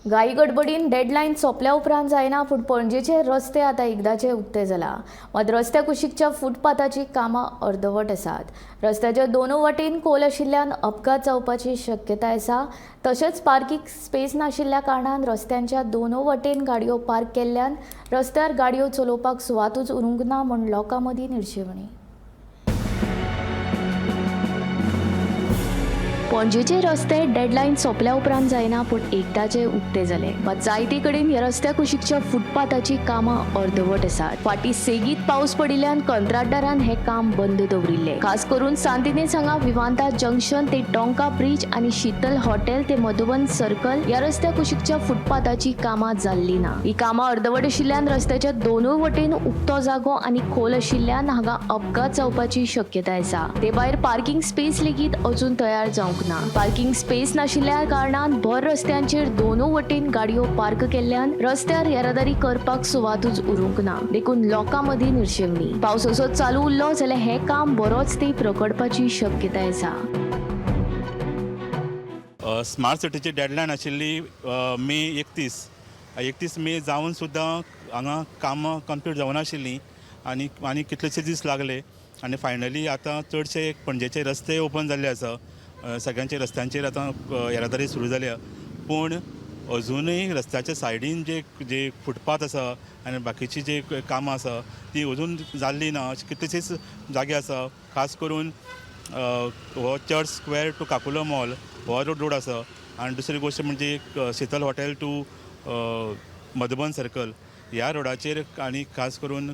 घाई गडबडीन डेडलायन सोंपल्या उपरांत जायना, पूण पणजेचे रस्ते आतां एकदाचे उक्ते जाला. मात रस्त्या कुशीकच्या फुटपाथाची कामां अर्दवट आसात. रस्त्याच्या दोनूय वटेन खोल आशिल्ल्यान अपघात जावपाची शक्यताय आसा. तशेंच पार्किंग स्पेस नाशिल्ल्या कारणान रस्त्यांच्या दोनूय वटेन गाडयो पार्क केल्ल्यान रस्त्यार गाडयो चलोवपाक सुवातूच उरूंक ना म्हूण लोकां मदीं निर्शेवणी. पणजेचे रस्ते डेडलायन सोंपल्या उपरांत जायना, पूण एकदाचे उक्ते जाले. मात जायते कडेन ह्या रस्त्या कुशीकच्या फुटपाथाची कामां अर्दवट आसात. फाटीं सेगीत पावस पडिल्ल्यान कंत्राटदारान हें काम बंद दवरिल्लें. खास करून सांतिनेज हांगा विवांता जंक्शन ते टोंका ब्रिज आनी शीतल हॉटेल ते मधुबन सर्कल ह्या रस्त्या कुशीकच्या फुटपाथाची कामां जाल्ली ना. ही कामां अर्दवट आशिल्ल्यान रस्त्याच्या दोनूय वटेन उक्तो जागो आनी खोल आशिल्ल्यान हांगा अपघात जावपाची शक्यताय आसा. ते भायर पार्किंग स्पेस लेगीत अजून तयार जावंक ना. पार्किंग स्पेस नाशिल्ल्या कारणान भर रस्त्यांचेर दोनूय वटेन गाडयो पार्क केल्ल्यान रस्त्यार येरादारी करपाक सुवातूच उरूंक ना. देखून लोकां मदीं निर्शेवणी. पावस असोच चालू उरलो जाल्यार हें काम बरोच तेंप रखडपाची शक्यताय आसा. स्मार्ट सिटीची डेडलायन आशिल्ली मे 31. 31 मे जावन सुद्दां हांगा कामां कंप्लीट जावनाशिल्लीं आनी आनी कितलेशे दीस लागले आनी फायनली आतां चडशे पणजेचे रस्ते ओपन जाल्ले आसा. सगळ्यांचे रस्त्यांचेर आतां येरादारी सुरू जाल्या, पूण अजुनूय रस्त्याच्या सायडीन जे जे फुटपाथ आसा आनी बाकीची जे कामां आसा ती अजून जाल्ली ना. अशे कितलेशेच जागे आसा. खास करून हो church square two Kakulo mall हो रोड आसा आनी दुसरी गोश्ट म्हणजे शीतल हॉटेल टू मधुबन सर्कल ह्या रोडाचेर आनी खास करून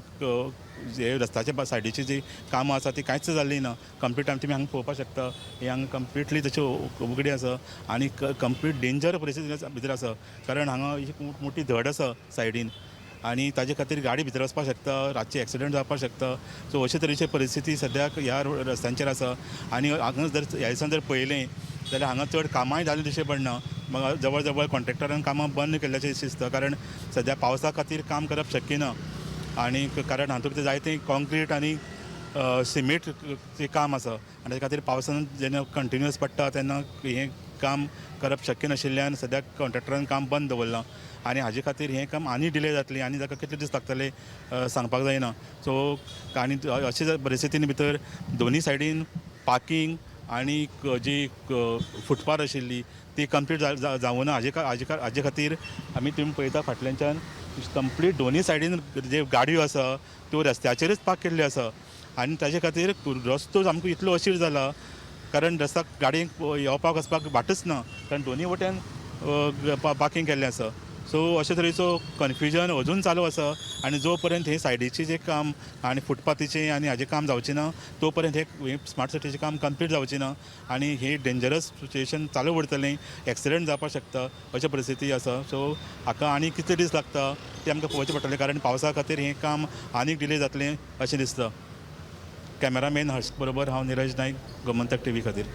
जे रस्त्याच्या सायडीची जी कामां आसा ती कांयच जाल्ली ना कंप्लीट. आनी तुमी हांगा पळोवपाक शकता, हे हांगा कंप्लिटली तशें उगडी आसा आनी कंप्लीट डेंजर परिस्थिती भितर आसा, कारण हांगा एक मोठी धड आसा सायडीन आनी ताजे खातीर गाडी भितर वचपाक शकता, रातचे एक्सिडंट जावपाक शकता. सो अशे तरेची परिस्थिती सद्याक ह्या रस्त्यांचेर आसा. आनी हांगा जर ह्या दिसान जर पळयलें जाल्यार हांगा चड कामांय जालीं दिश्टी पडना. जवळ जवळ कॉन्ट्रेक्टरान कामां बंद केल्ल्याचें दिसता, कारण सद्या पावसा खातीर काम करप शक्य ना. आनी कारण हातूंत भितर जायतें कॉन्क्रीट आनी सिमेंट काम आसा आनी ताजे खातीर पावसान जेन्ना कंटिन्युअस पडटा तेन्ना हें काम करप शक्य नाशिल्ल्यान सद्याक कॉन्ट्रेक्टरान काम बंद दवरलां आनी हाजे खातीर हें काम आनी डिले जातलें आनी ताका कितले दीस लागतले सांगपाक जायना. सो आनी अशे परिस्थितीन भितर दोनी सायडीन पार्किंग आनी जी फुटपाथ आशिल्ली ती कंप्लीट जावना. हाजे खातीर आमी तुमी पळयता फाटल्यानच्यान कंप्लीट दोनी सायडीन जे गाडयो आसा त्यो रस्त्याचेरच पार्क केल्ल्यो आसा आनी ताजे खातीर रस्तो सामको इतलो अशीर जाला, कारण रस्त्याक गाडयेक येवपाक वचपाक वाटच ना, कारण दोनी वटेन पार्किंग केल्लें आसा. सो अशे तरेचो कन्फ्युजन अजून चालू आसा आनी जो पर्यंत हे सायडीचें जें काम आनी फुटपाथीचें आनी हाजें काम जावचें ना तो पर्यंत हे स्मार्ट सिटीचें काम कंप्लीट जावचें ना आनी हे डेंजरस सिच्युएशन चालू उरतलें, एक्सिडंट जावपाक शकता अशें परिस्थिती आसा. सो हाका आनी कितले दीस लागता ते आमकां पळोवचें पडटलें, कारण पावसा खातीर हें काम आनीक डिले जातलें अशें दिसता. कॅमेरामॅन हर्ष बरोबर हांव निरज नायक, गोमंतक टीव्ही खातीर.